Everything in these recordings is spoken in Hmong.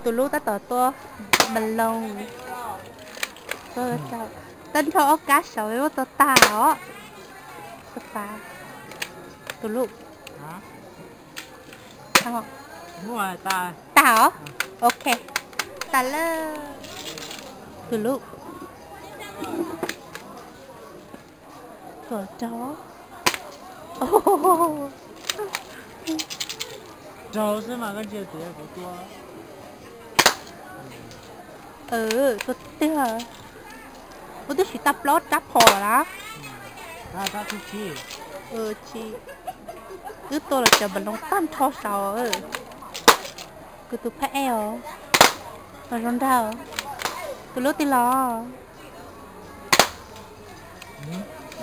Tus lub tab tom tua melon. Tag nrho ob kab saud ua tau tag os. Tus lub tag os. Ok, tag lawm. Tus lub tuaj rau. Raug xwb mas koj ntsia tias kuv tua. Tua tiag. Kuv twb siv tau plaub rab phom lawm na. Twb tua los cov npam loos tag nrho saud. Kuv tus phab ej os. Los zoo nraug. Tus lub twg los?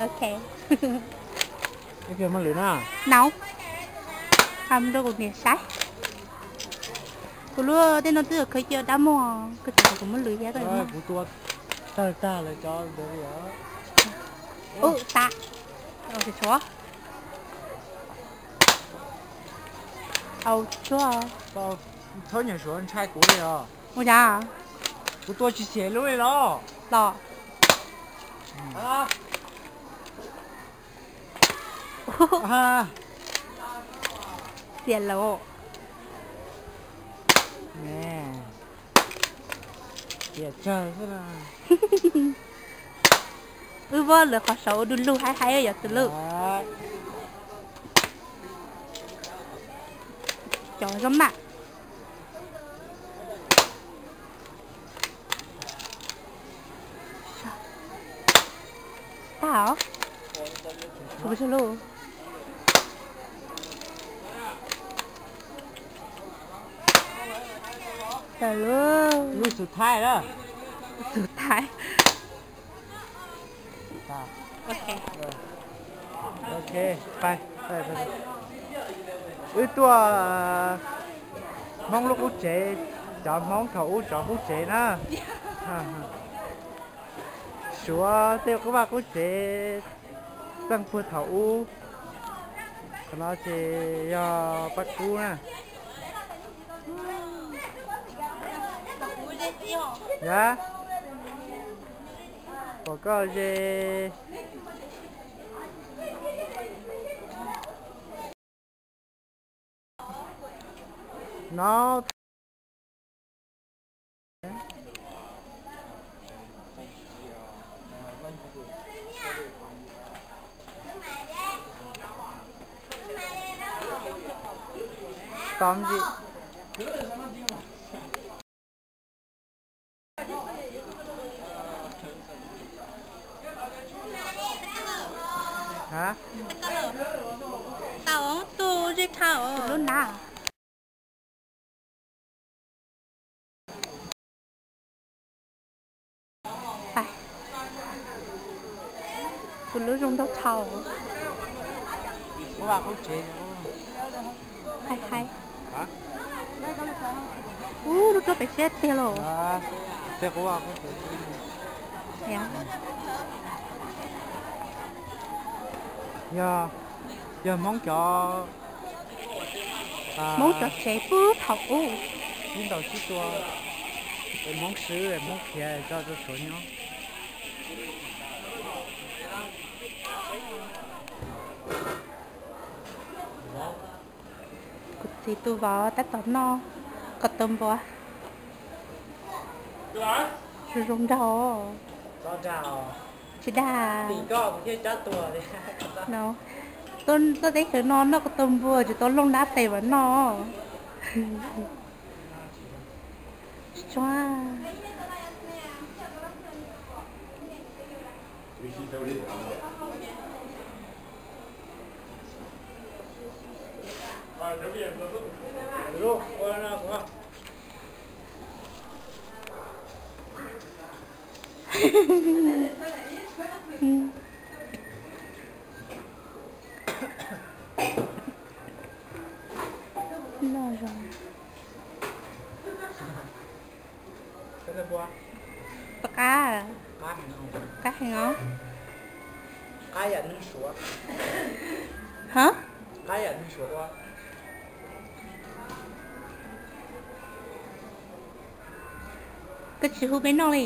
Ok. Nau, mus rau kuv niam saib. Kuv lub tej no twb khaws cia dab muag, koj tseem kom kuv muab lwm thiab. Kuv tua tag tag lawm cov ntawd li os. Ub, tas. Tshuav. Au, tshuav. Thaub nyuam suav ntshai kuv li os. Ua cas? Kuv tua tsis xyem lub li los. Los. Xiam lauj. Xiam tsawg xwb na. Wb muab lawv qhov saud ua du lug haib haib yom tus lub. Cov zoo maj. Tag os. Tus lub. Tag lub. Lub xus thaib lawm. Xus thaib. Ok, wb tuaj Hmoob lub qub tsev, cov Hmoob thaum ub cov qub tsev na. Suav tej qub vaj qub tsev txeej puag thaum ub. Qhov no ces yog paj kub na. Yog, pom koj ze. No. Tom ji. Tau tus zeb tshaj lub na. Tus lub zoo nraug tshaj. Hais hais. Ub, lub tsuab pem siab tiag lauj. Yog, yog Hmoob cov, Hmoob cov tsev puag thaum ub. Sib ntaus sib tua, Hmoob swb Hmoob khiav tso rau Suav nyob. Kuv txiv tus vauv tab tom noj koj tau npua. Zoo zoo nraug. Tsis dag. Tuaj teb chaws no noj koj tau npua tsis tau looj dab tes mas noj. Noj zoo. Qab, qab heev os. Ha? Koj tsis hu peb noj li.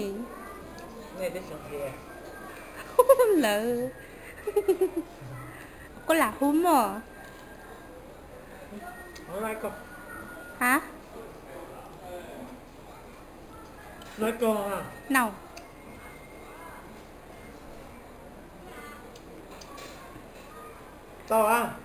Lawv, koj lam hu mog. Ha? Nau. Tau a.